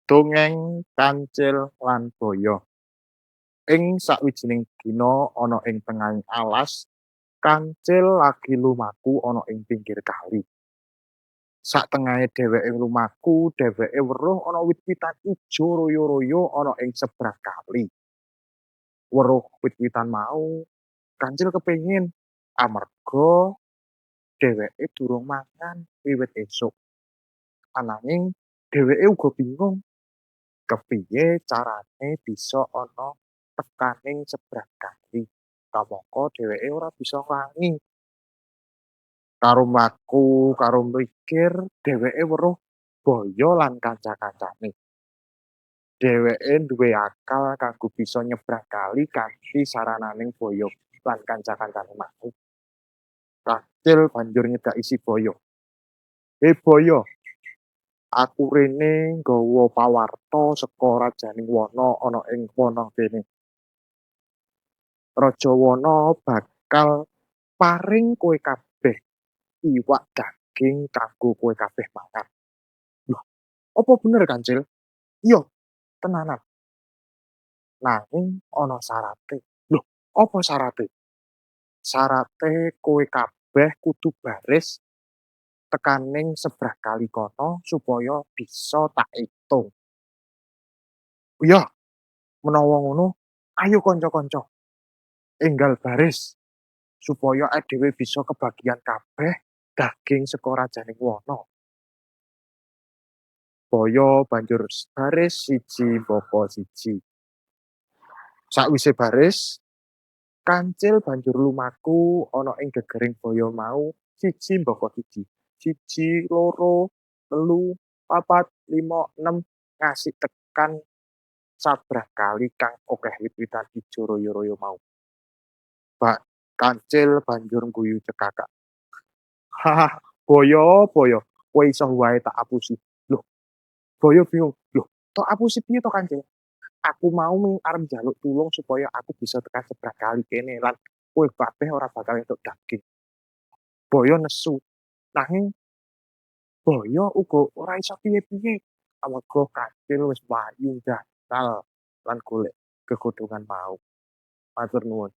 Dongeng Kancil lan Baya. Ing sawijining dina ana ing tengahing alas, Kancil lagi lumaku ana ing pinggir kali. Satengahe dheweke lumaku, dheweke weruh ana wit-witan ijo royo-royo ana ing sebrang kali. Weruh wit-witan mau, Kancil kepengin amarga dheweke durung mangan wiwit esuk. Ananging dheweke uga bingung kepiye carane bisa ana tekaning sebrang kali, kamangka dheweke ora bisa nglangi. Karo mlaku karo mikir, dheweke weruh Baya lan kanca-kancane. Dheweke duwe akal kanggo bisa nyebrang kali kanthi sarananing Baya lan kanca-kancane mau. Kancil banjur nyedhaki si Baya. "He Baya, aku rene nggawa pawarta saka rajaning wana ana ing wana kene. Raja Wana bakal paring kowe kabeh iwak daging kanggo kowe kabeh mangan." "Lho, apa bener, Kancil?" "Iya, tenanan. Nanging ana syarate." "Lho, apa syarate?" "Syarate kowe kabeh kudu baris tekaning sebrang kali kono supaya bisa tak itung." "Iya, menawa ngono, ayo kanca-kanca, enggal baris supaya dhewe bisa kebagian kabeh daging saka rajaning wana." Baya banjur baris siji mbaka siji. Sakwise baris, Kancil banjur lumaku ana ing gegering baya mau siji mbaka siji. 1, 2, 3, 4, 5, 6, ngasih tekan sabrang kali kang akeh wit-witan ijo royo-royo mau. Bak Kancil banjur ngguyu cekakak. "Hahaha, Baya, Baya, kowe iso wae tak apusi." Lho, Baya bingung. "Lho, tok apusi piye to, Kancil? Aku mau mung arep njaluk tulung supaya aku bisa tekan sebrang kali kene lan kowe kabeh ora bakal entuk daging." Baya nesu. Nanging Baya uga ora iso piye-piye amarga Kancil wis mlayu ndangkal lan golek gegodhongan mau. Matur nuwun.